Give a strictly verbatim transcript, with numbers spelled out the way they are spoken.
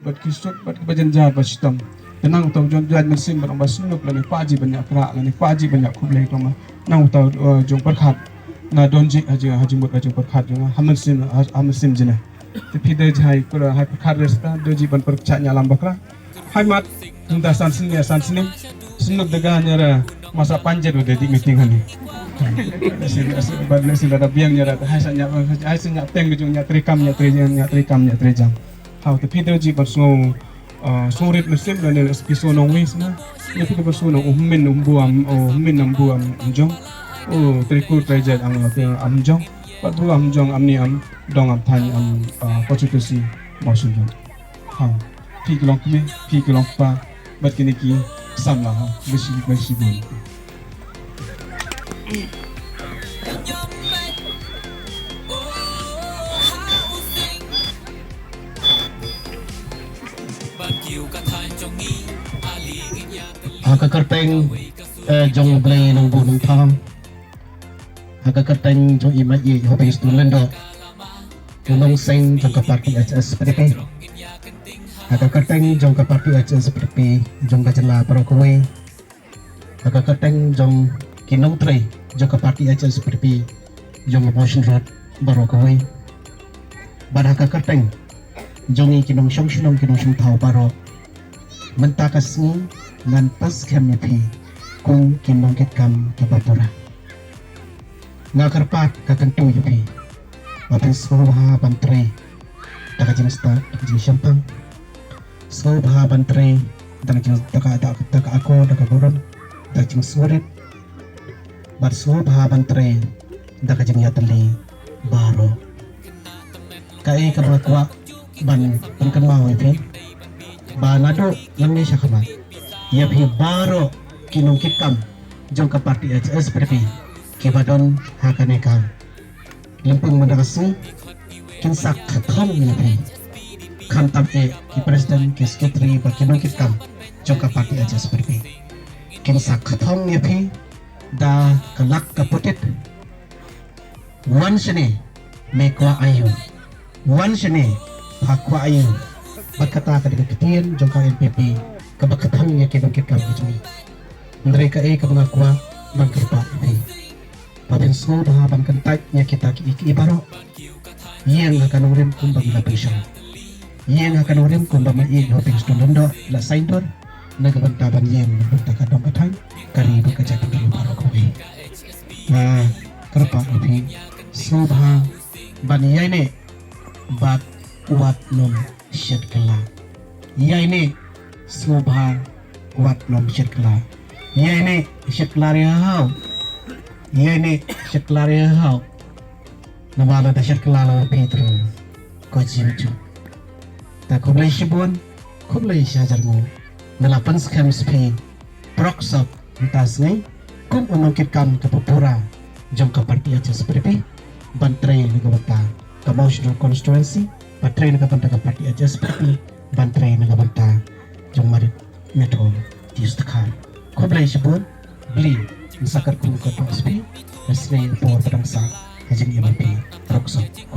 bad ki suk bad ki bajan jar ba shitom. Te nang uta u jong Jait Mynsiem ban ong ba sngewbha lane pah ji ban ïa khrah lane pah ji ban ïa khublei khlem nang uta u jong pyrkhat. Na don ji haji haji mut haji pyrkhat jong ha mynsiem ha mynsiem jina. Te phi dei jai kura hai pyrkhat resta dei ji ban pyrkhat nya lam bakra. Hai mat nda san sini san sini. Sngewbha dega nyara masa panjet udah di meeting hani. Sila sila bad sila da biang nyara hai sa nya hai sa nya teng jong nya trikam nya trijang nya trikam nya trijang. Hau te phi dei ji ban sngew Surit na sim na ne S P so nong wis na. Ne phi ba so nong um min um buam um min um buam um jong. O trikur trai jai ang te am jong. Pat buam jong am ni am dong am thani am constituency motion jong. Ha. Phi ki long kmie phi ki long kpa. Bat kini ki sam la ha. Bisi bisi bun. Ha ka kyrteng jong U Blei nongbuh nongthaw. Ha ka kyrteng jong i ma i Hopis Tulendo. U nongseng jong ka parti H S P D P. Ha ka kyrteng jong ka parti H S P D P jong ka jylla baroh kawei. Ha ka kyrteng jong ki nongtrei jong ka parti H S P D P jong ka Mawshynrut baroh kawei. Bad ha ka kyrteng jong i ki nongshong shnong ki nongshong thaw baroh. Mynta ka sngi ngan paskhem ïa phi kum ki nongkitkam kiba pura. Nga kyrpad ka kyntu ïa phi ba phin sngewbha ban trei da ka jingstad da ka jingshemphang. Sngewbha ban trei da ka jing da ka da ka akor da ka burom da ka jingsngewrit. Bad sngewbha ban trei da ka jingïatylli baroh. Kaei kaba nga kwah ban pynkynmaw ïa phi ba naduh nangne sha khmat ïa phi baroh ki nongkitkam jong ka parti H S P D P kiba don ha kane ka lympung mynta ka sngi kin sa kthong ïa phi. Khamtam eh ki president ki secretary bad ki nongkitkam jong ka parti H S P D P kin sa kthong ïa phi da ka lak ka putit. Wan shane me kwah aïu? Wan shane pha kwah aïu? Bad kata ka dei ka ktien jong ka N P P kaba kthang ïa ki nongkitkam ki jong ngi. Hynrei kaei kaba nga kwah ban kyrpad ïa phi ba phin sngewbha ban kyntait ïa kita ki, ki baroh. Ïeng ha ka nongrim kumba ngi la pynshong. Ïeng ha ka nongrim kumba ma i Hopis Tulendo la saiñdur. Na ka bynta ban ïeng na ka bynta ka dong ka thaiñ ka ri bad ka jaitbynriew baroh kawei. Nga kyrpad ïa phi sngewbha ban ïaineh bad wat nym shet kylla. Ïaineh sngewbha wat nym shet kylla. Ïaineh shet kylla ri haw. Ïaineh shet kylla ri haw. Namar lada shet kylla la phi tru ko jim ju. Ta khublei shibun khublei shihajar nguh. Nga la pynskhem sha phi prok sop mynta sngi kum u nongkitkam kaba pura jong ka parti H S P D P ban trei na ka bynta ka Mawshynrut constituency ban trei na ka bynta ka parti H S P D P ban trei na ka bynta jong Marit Metro East Dkhar. Khublei shibun. Bli ngi sa kyrkhu ka P S P ka sngi por ba dang sah ka jingim phi prok sop.